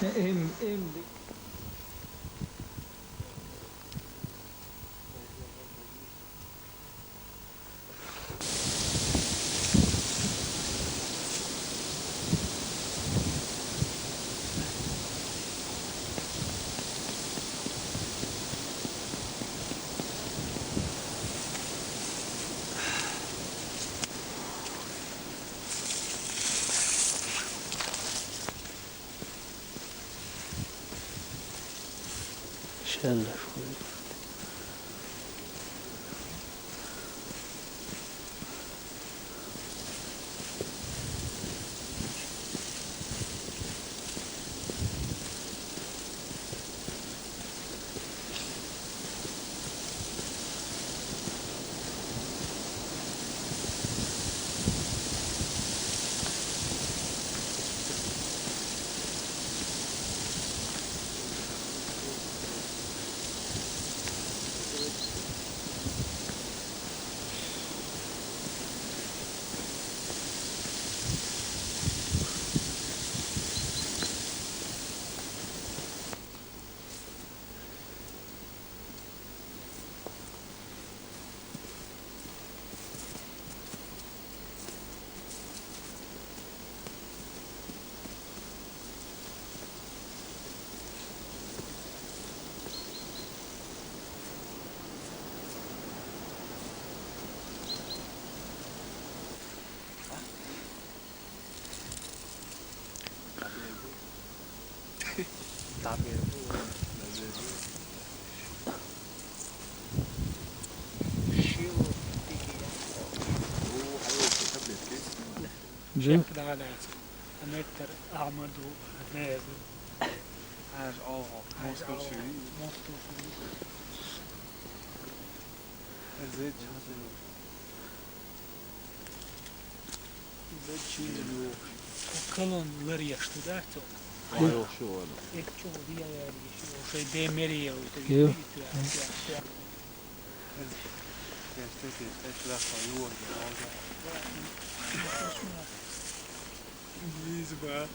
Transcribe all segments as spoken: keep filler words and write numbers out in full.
Em, em, شل شوي. جي. شكل على متر أعمد ونازل. عايش، آه، عايش، موسكو آه، شوي. موسكو شوي. زيت شاطر. Kalın lır yaşlı da çok. Ay, yok, şu oğlum. Hep çoğu diye yani şu şey demiri ya. Yok. Geçti, geçti, şurası yuvarlak oldu. Yüz var.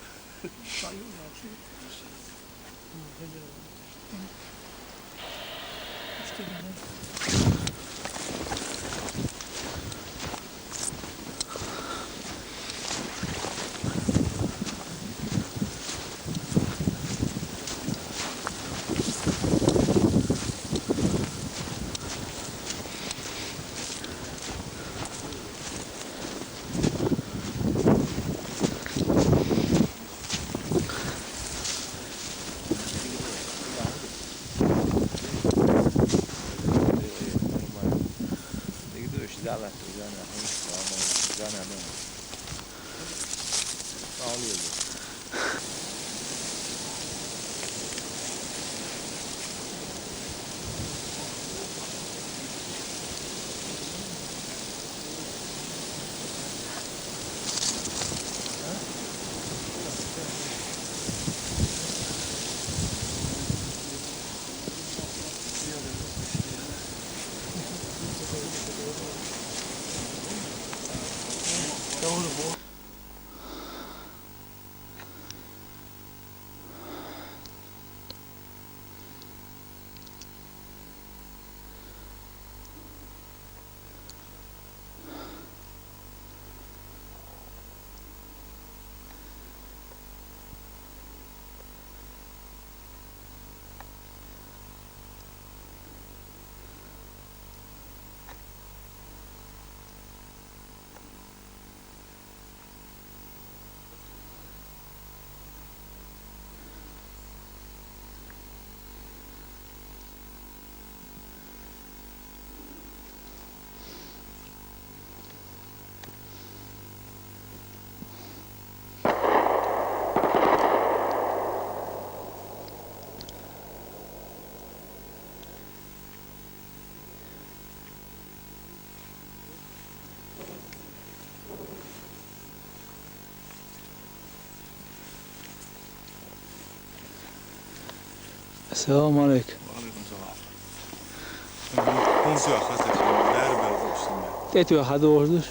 Selam aleyküm. Ва алейкум салам. Хунзу яха сетим. Дер бел бошсун. Тетю хадождуш.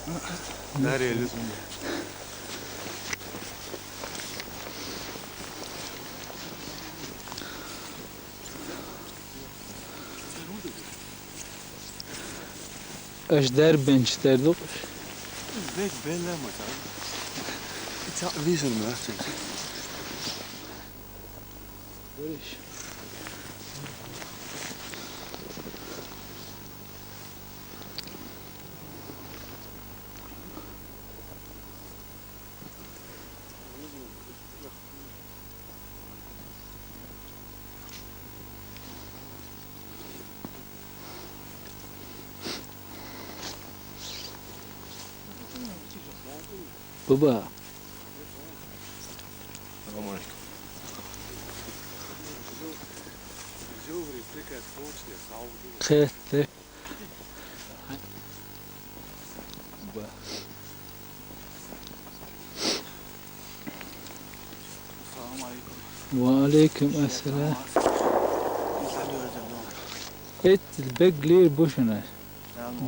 Дер елизун. Эш дер бенч дер душ. Бек белле маса. Итса визун маса. Görüş. Baba. Салам алейкум. Kete. Ve aleyküm esselam. Et bekliyor boşuna.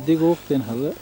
Dik okten halı.